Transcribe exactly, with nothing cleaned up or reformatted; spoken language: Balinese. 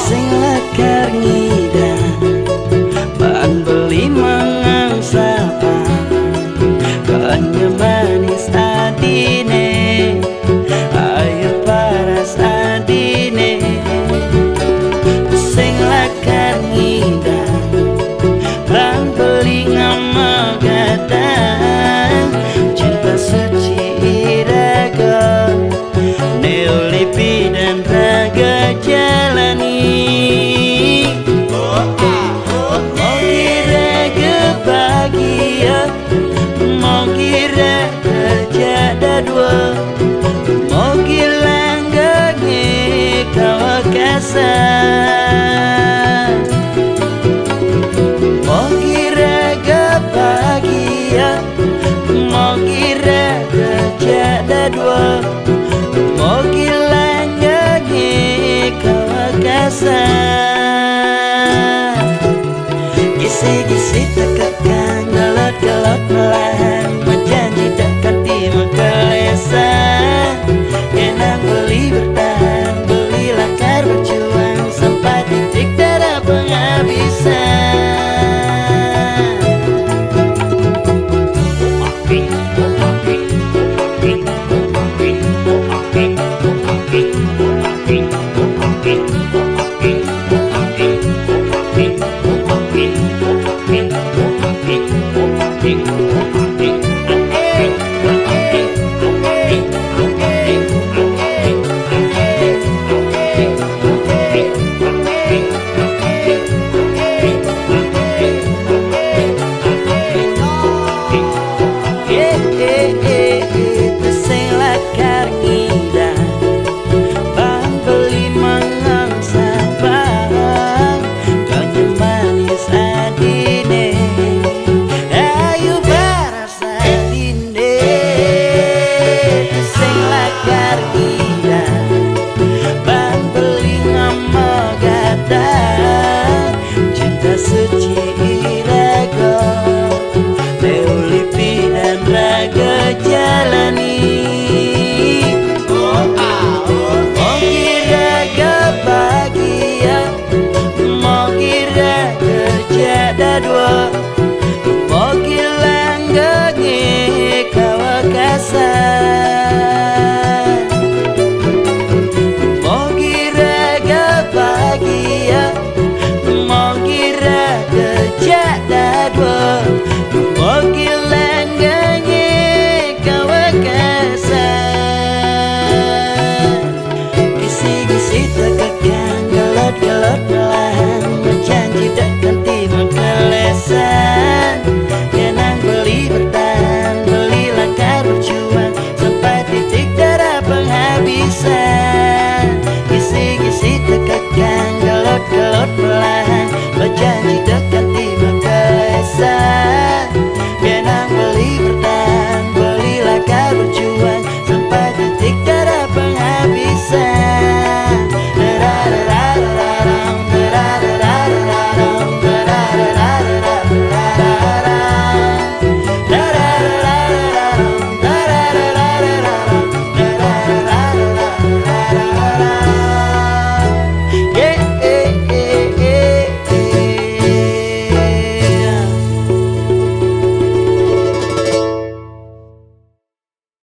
Sing lakar ngidang, baan beli mangang sapang, banyu manis adine, air paras adine. Sing lakar ngidang, baan beli ngamagadang, cinta suci iraga, ne uli pidan raga jalani. Mogi raga bahagia, mogi raga ja dadua, mogi langgange kawakasan. Mogi raga bahagia, mogi raga ja dadua, mogi langgange kawakasan. Gisi-gisi tak